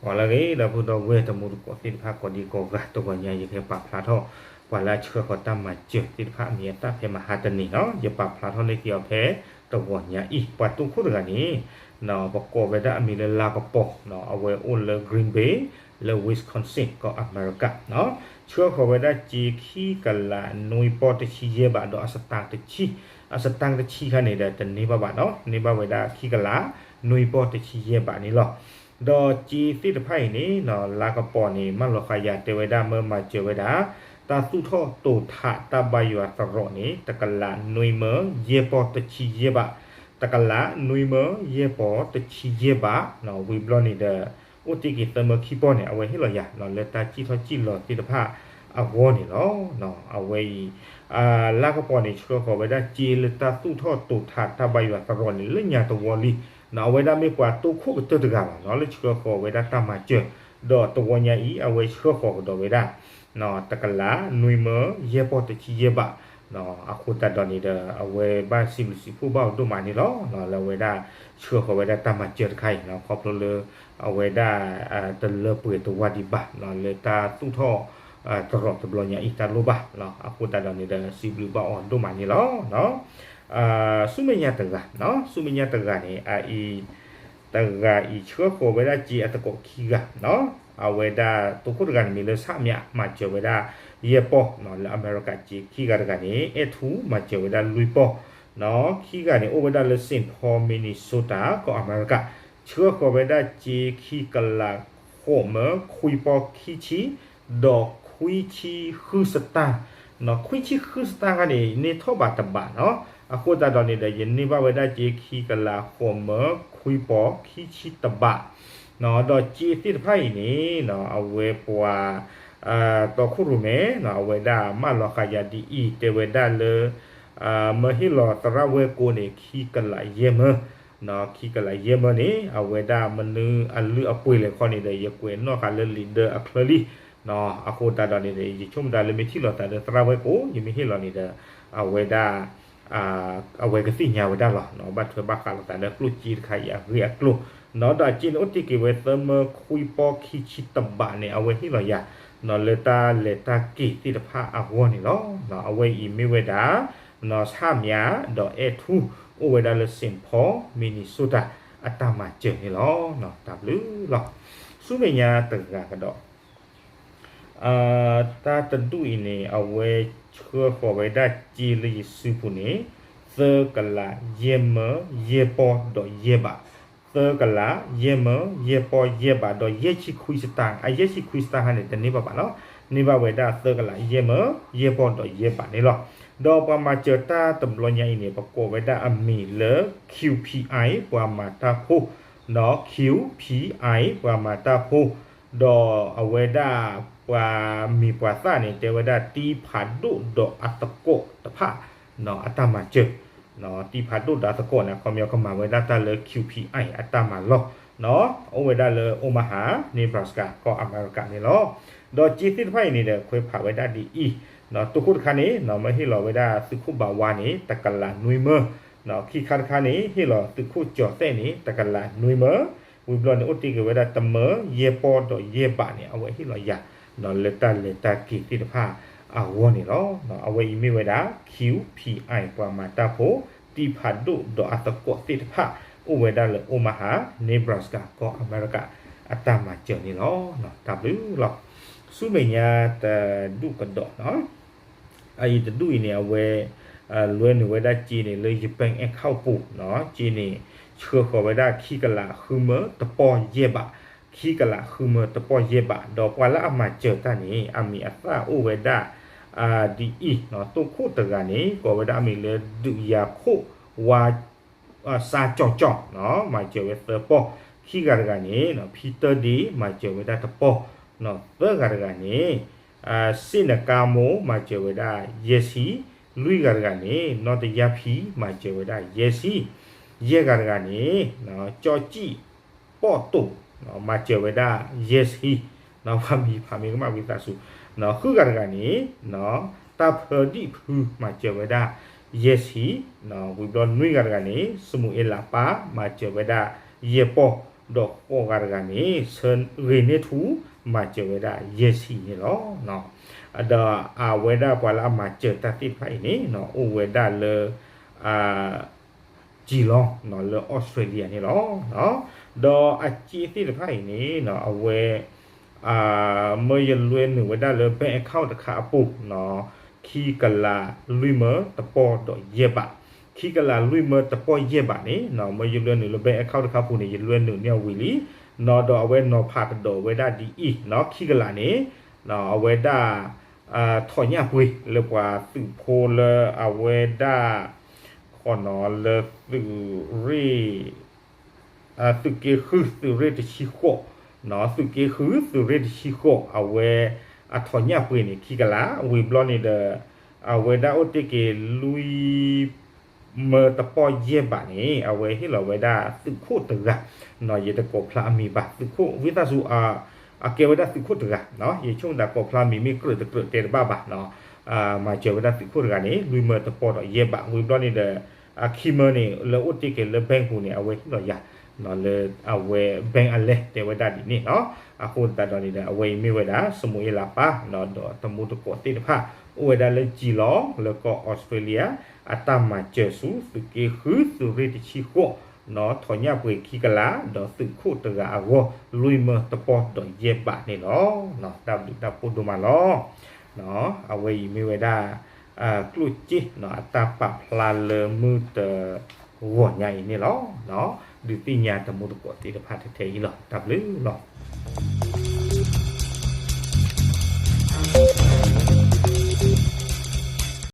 ပှၤလၢအဂ့ၤ ဒီပုၢ်ဒီဝဲၢ်တံၤသကိးသ့ၣ်တဖၣ် ကိးဒံကိးဂၤ တဂီၤညါအံၤ ယကပာ်ဖျါထီၣ် ပှၤလၢအဆှၢဃီၤတၢ်မၤစၢၤသ့ၣ်တဖၣ်အမံၤအသၣ်ဖဲမဟါတနံၤလီၤ. ယပာ်ဖျါထီၣ်လၢခံအီၤဖဲတဂီၤညါအံၤ ပှၤတိခိၣ်တဂၤန့ၣ် ပကိးဝဲဒၣ်အမံၤလၢလါကပီၤ အဝဲအိၣ်လၢ Green Bay လၢ Wisconsin ကီၢ်အမဲရကၤ ဆှၢဃီၤဝဲဒၣ်စ့ခံကလးနွံပီၢ်တဆံယဲၢ်ဘး ဒီးအစတၣ်တဆံ အစတၣ်တဆံခါန့ၣ်ဒီး တန့ၢ်ဘၣ်ဘၣ်နီၤ န့ၢ်ဘၣ်ဝဲဒၣ်ခံကလးနွံပီၢ်တဆံယဲၢ်ဘးန့ၣ်လီၤ. ဒီးစ့သ့ၣ်တဖၣ်အံၤန့ၣ် လါကပီၤန့ၣ် မၢလီၤဃာ်ယၤတဲဝဲဒၣ် မၢမၤစၢၤဝဲဒၣ် တၢ်သူၣ်ထီၣ်တိာ်ထးတၢ်ဘါယွၤသရိာ်န့ၣ် တကလးနွံမၢယဲၢ်ပီၢ်တဆံယဲၢ်ဘး, တကလးနွံမၢယဲၢ်ပီၢ်တဆံယဲၢ်ဘး, ဝံၤဘျီန့ၣ်ဒီး အိၣ်တ့ၢ်က့ၤသၢမၢခံပီၢ်န့ၣ် အဝဲဟ့ၣ်လီၤယၤ လၢတၢ်စံၣ်ထီၣ်စံၣ်လီၤသ့ၣ်တဖၣ်အဂီၢ်န့ၣ်လီၤ. အဝဲအံၤ လါကပီၤန့ၣ် ဆှၢဃီၤဝဲဒၣ်စ့လၢတၢ်သူၣ်ထီၣ်တိာ်ထးတၢ်ဘါယွၤသရိာ်န့ၣ် လၢညါတဝီလံ. အဝဲဒၣ်မ့ၢ်ပှၤတိခိၣ်ကတၢၢ်တဂၤလီၤ လၢဆှၢဃီၤဝဲဒၣ်တၢ်မၤစၢၤ, ဒီးတဝီညါအံၤ အဝဲဆှၢဃီၤကဒီးဝဲဒၣ် တကလးနွံမၢယဲၢ်ပီၢ်တဆံယဲၢ်ဘး, အဃိသတးဒီးန့ၣ်ဒီး အဝဲဘၣ်စံးဘျုးစံးဖှိၣ်ဘၣ်အီၤဒိၣ်မးန့ၣ်လီၤ. လၢအဝဲဒၣ်ဆှၢဃီၤဝဲဒၣ်တၢ်မၤစၢၤတခါအံၤ ခီဖျိလၢ အဝဲဒၣ် တလၢပှဲၤတဝၢ်ဒံးဘၣ် လၢတၢ်သူၣ်ထီၣ် သရိာ်တဘျီညါအံၤတၢ်လိၣ်ဘၣ်, အဃိသတးဒီးန့ၣ်ဒီး စံးဘျုးဘၣ်အီၤဒိၣ်မးန့ၣ်လီၤ. ဆူမဲာ်ညါတဂၤ, ဆူမဲာ်ညါတဂၤန့ၣ် အအံၤ တဂၤအံၤ ဆှၢဃီၤဝဲဒၣ်စ့အသကိးခံဂၤ, အဝဲဒၣ်တိခိၣ်တဂၤန့ၣ်မံၤလၢဆၣ်မျး မၤစၢၤဝဲဒၣ်ယဲၢ်ပီၢ် လၢအမဲရကၤစ့, ခံဂၤတဂၤန့ၣ် အဲၣ်ထူ မၤစၢၤဝဲဒၣ်လွံၢ်ပီၢ်, ခံဂၤန့ၣ် အိၣ်ဝဲဒၣ်လၢ Saint Paul Minnesota ကီၢ်အမဲရကၤ, ဆှၢဃီၤဝဲဒၣ်စ့ခံကလးဃိးမၢခွံပီၢ်ခံဆံ ဒီးခွံဆံဃုစတၢ်, ခွံဆံဃုစတၢ်ခါန့ၣ် န့ၢ်ထီၣ်ဘးတဘးနီၤ, အဃိသတးဒီးန့ၣ်ဒီး ယန့ၢ်ဘၣ်ဝဲဒၣ်စ့ခံကလးဃိးမၢခွံပီၢ်ခံဆံတဘး, ဒီးစ့သ့ၣ်တဖၣ်အံၤန့ၣ် အဝဲပှၤ တီခိၣ်ရိၣ်မဲ အဝဲဒၣ်မၢလီၤဃာ်ယၤဒ်အံၤ တဲဝဲဒၣ်လၢ မၢဟ့ၣ်လီၤသရၣ်ဝဲၢ်ကိန့ၣ် ခံကလးယဲၢ်မၢ, ခံကလးယဲၢ်မၢန့ၣ် အဝဲဒၣ်မနုၤအလုၢ်အပှ့ၤလဲၣ်ခီန့ၣ်ဒီး ယကွဲးနီၣ်ဃာ်လၢလံာ်ဒၢအချၢလံ, အဃိသတးဒီးန့ၣ်ဒီး ယဆိကမိၣ်တၢ်လၢမ့ၢ်ထံၣ်လိာ်သးလၢသရၣ်ဝဲၢ်ကိ ယမ့ၢ်ဟ့ၣ်လီၤန့ၣ်ဒီး အဝဲဒၣ် အဝဲကသ့ၣ်ညါဝဲဒၣ်လီၤ, ဘၣ်ထွဲဘၣ်ဃးလိာ်သးလၢကျိၣ်စ့တခါအံၤအဂ့ၢ်အကျိၤ, ဒီးအစ့န့ၣ်အိၣ်တ့ၢ်က့ၤဝဲသၢမၢခွံပီၢ်ခံဆံတဘးန့ၣ် အဝဲဟ့ၣ်လီၤယၤ လၢတၢ်လဲၤတၢ်က့ၤသ့ၣ်တဖၣ်အဂီၢ်န့ၣ်လီၤ. အဝဲအံၤမ့ၢ်ဝဲဒၣ် ဆၣ်မျး ဒီးအဲၣ်ထူ အိၣ်ဝဲဒၣ်လၢ Saint Paul Minnesota အတၢ်မၤစၢၤန့ၣ်လီၤ. တၢ်ဘျုးလီၤ. ဆူမဲာ်ညါတဂၤကဒီး တၢ်တဒူၣ်အံၤန့ၣ် အဝဲဆှၢဃီၤဝဲဒၣ်စ့လၢယစုပူၤန့ၣ် သၢကလးယဲၢ်မၢယဲၢ်ပီၢ်ဒီးယဲၢ်ဘး, သၢကလးယဲၢ်မၢယဲၢ်ပီၢ်ယဲၢ်ဘး ဒီးယဲၢ်ဆံခွံစတၢ်, အယဲၢ်ဆံခွံစတၢ်ခါန့ၣ် တန့ၢ်ဘၣ်ဘၣ်နီၤ, န့ၢ်ဘၣ်ဝဲဒၣ်သၢကလးယဲၢ်မၢယဲၢ်ပီၢ်ဒီးယဲၢ်ဘးန့ၣ်လီၤ. ဒီးပှၤမၤစၢၤတၢ်တဘျီညါအံၤန့ၣ် ပကိးဝဲဒၣ်အမံၤလၢ Q P I ပှၤမၤတၢ်ဖိ, ဒီး Q P I ပှၤမၤတၢ်ဖိ, ဒီးအဝဲဒၣ်ပှၤမံၤပှၤသၣ်န့ၣ် တဲဝဲဒၣ်တံဖးဒိၣ်ဒီးအသကိးတဖၣ် အတၢ်မၤစၢၤ, တံဖးဒိၣ်ဒီးအသကိးန့ၣ် အခီပညီကမၤဝဲဒၣ်တၢ်လၢ Q P I အတၢ်မၤလီၢ်, အိၣ်ဝဲဒၣ်လၢ Omaha Nebraska ကီၢ်အမဲရကၤန့ၣ်လီၤ. ဒီးစ့သ့ၣ်တဖၣ်အံၤန့ၣ်ဒီး ခွဲးဖးဝဲဒၣ်ဒ်အံၤ, တိခိၣ်တခါန့ၣ် မၢဟ့ၣ်လီၤဝဲဒၣ်သုးခိၣ်ဘးဝါန့ၣ် တကလးနွံမၢ, ခံခါတခါန့ၣ် ဟ့ၣ်လီၤသုးခိၣ်ကၠီၤသဲးန့ၣ် တကလးနွံမၢ, ဝံၤဘျီန့ၣ် အိၣ်တ့ၢ်က့ၤဝဲဒၣ်တမၢယဲၢ်ပီၢ်ဒီးယဲၢ်ဘးန့ၣ် အဝဲဟ့ၣ်လီၤယၤ လၢတၢ်လဲၤတၢ်က့ၤသ့ၣ်တဖၣ်အဂီၢ်န့ၣ်လီၤ. အဝဲအံၤမ့ၢ်ဝဲဒၣ် Q P I ပှၤမၤတၢ်ဖိ တံဖးဒိၣ်ဒီးအသကိးသ့ၣ်တဖၣ် အိၣ်ဝဲဒၣ်လၢ Omaha Nebraska ကီၢ်အမဲရကၤ အတၢ်မၤစၢၤန့ၣ်လီၤ. တၢ်ဘျုးလီၤ. ဆူမဲာ်ညါတဒူၣ်ကဒီးနီၤ အအံၤတဒူၣ်အံၤန့ၣ် အဝဲ လွဲနုာ်ဝဲဒၣ်စ့န့ၣ် လၢယ bank account ပူၤနီၤ, စ့န့ၣ် ဆှၢဃီၤဝဲဒၣ်ခံကလးဃုမၢတပီၢ်ယဲၢ်ဘး, ခံကလးဃုမၢတပီၢ်ယဲၢ်ဘး, ဒီးပှၤလၢအမၤစၢၤတၢ်န့ၣ် အမံၤအသၣ်အိၣ်ဝဲဒၣ် ဒ်အံၤ, တိခိၣ်တဂၤန့ၣ် ကိးဝဲဒၣ်အမံၤလၢ ဒုးယၤခိၣ်ဝါ စါကၠီကၠီ မၤစၢၤဝဲသၢပီၢ်, ခံဂၤတဂၤန့ၣ် ဖံတၢဒ့ မၤစၢၤဝဲဒၣ်တပီၢ်, သၢဂၤတဂၤန့ၣ် စ့နကါမိ မၤစၢၤဝဲဒၣ်ယဲၢ်ဆံ, လွံၢ်ဂၤတဂၤန့ၣ် နီၢ်တယါဖံ မၤစၢၤဝဲဒၣ်ယဲၢ်ဆံ, ယဲၢ်ဂၤတဂၤန့ၣ် ကၠီကံၣ်ပီၣ်တိာ် မၤစၢၤဝဲဒၣ်ယဲၢ်ဆံ, ပှၤမံၤဖးမ့ၢ်ကမၣ်ဝံသးစူၤ, ဃုဂၤတဂၤန့ၣ် တၢ်ဖၢဒံၣ်ဖု မၤစၢၤဝဲဒၣ်ယဲၢ်ဆံ, ဝံၤဘျီနွံဂၤတဂၤန့ၣ် စမူၤအ့လးပၢ် မၤစၢၤဝဲဒၣ်ယဲၢ်ပီၢ် ဒီးဃိးဂၤတဂၤန့ၣ် ဆၢဂ့ၤန့ၢ်ထူ မၤစၢၤဝဲဒၣ်ယဲၢ်ဆံန့ၣ်လီၤ. ဒီးအဝဲဒၣ်ပှၤလၢအမၤစၢၤတၢ်သ့ၣ်တဖၣ်အံၤန့ၣ် အိၣ်ဝဲဒၣ်လၢ ကၠံလီ လၢအီစထြ့လယါန့ၣ်လီၤ. ဒီးအစ့သ့ၣ်တဖၣ်အံၤန့ၣ် အဝဲ မၢယလွဲနုာ်ဝဲဒၣ်လၢ bank account တခါအပူၤ ခံကလးလွံၢ်မၢတပီၢ်ဒီးယဲၢ်ဘး, ခံကလးလွံၢ်မၢတပီၢ်ယဲၢ်ဘးန့ၣ် မၢယလွဲနုာ်လၢ bank account တခါအပူၤန့ၣ် ယလွဲနုာ်န့ၢ်အဝံၤလံ. ဒီးအဝဲနီၤဖးကဒီးဝဲဒၣ်ဒ်အံၤ ခံကလးန့ၣ် အဝဲဒၣ် ထီၣ်ညၣ်ပှ့ၤလၢပှၤသုးဖိလၢအဝဲဒၣ် ဃီနီၤလၢသုးရ့ၣ် သုးက့ဃု သုးရ့ၣ်တဆံဃိး, သုးက့ဃု သုးရ့ၣ်တဆံဃိး အဝဲအထီၣ်ညၣ်ပှ့ၤန့ၣ် ခံကလး ဝံၤဘျီန့ၣ်ဒီး အဝဲဒၣ်အိၣ်တ့ၢ်က့ၤလွံၢ်မၢတပီၢ်ယဲၢ်ဘးန့ၣ် အဝဲဟ့ၣ်လီၤဝဲဒၣ်သုးခိၣ်တဂၤ, ယတကိးဖျါအမံၤဘၣ် သုးခိၣ်ဝံသးစူၤ အကဲဝဲဒၣ်သုးခိၣ်တဂၤ, ယဆိကမိၣ်သးကိးဖျါမံၤမ့ၢ်ကြၢးတကြၢးတဲတဘၣ်ဘၣ်, မၤစၢၤဝဲဒၣ်သုးခိၣ်တဂၤန့ၣ် လွံၢ်မၢတပီၢ်ဒီးယဲၢ်ဘး ဝံၤဘျီန့ၣ်ဒီး အခံမၢန့ၣ် လၢအိၣ်တ့ၢ်က့ၤလၢ bank ပူၤန့ၣ် အဝဲဟ့ၣ်လီၤယၤ လၢအဝဲ bank အလဲၢ်တဲဝဲဒၣ်ဒ်န့ၣ်လီၤ. အဃိသတးဒီးန့ၣ်ဒီး အဝဲအံၤမ့ၢ်ဝဲဒၣ် စမိၤအ့လးပၢ် ဒီးတမူတကိးသ့ၣ်တဖၣ် အိၣ်ဝဲဒၣ်လၢကၠံလီ လၢကီၢ်အီစထြ့လယါ အတၢ်မၤစၢၤဆူသုးက့ဃု သုးရ့ၣ်တဆံဃိး ထီၣ်ညၣ်ပှ့ၤခံကလး ဒီးသုးခိၣ်တဂၤအဂီၢ် လွံၢ်မၢတပီၢ်ဒီးယဲၢ်ဘးန့ၣ်လီၤ. တၢ်ဘျုးတၢ်ဖှိၣ်ဒိၣ်မးလီၤ. အဝဲအံၤမ့ၢ်ဝဲဒၣ် ကျိၣ်စ့ အတၢ်ပာ်ဖျါလၢမုၢ်တဂီၤညါအံၤန့ၣ်လီၤ. ဒုးသ့ၣ်ညါတမူတကိးသ့ၣ်တဖၣ်ထဲထဲအံၤလီၤ. တၢ်ဘျုးလီၤ.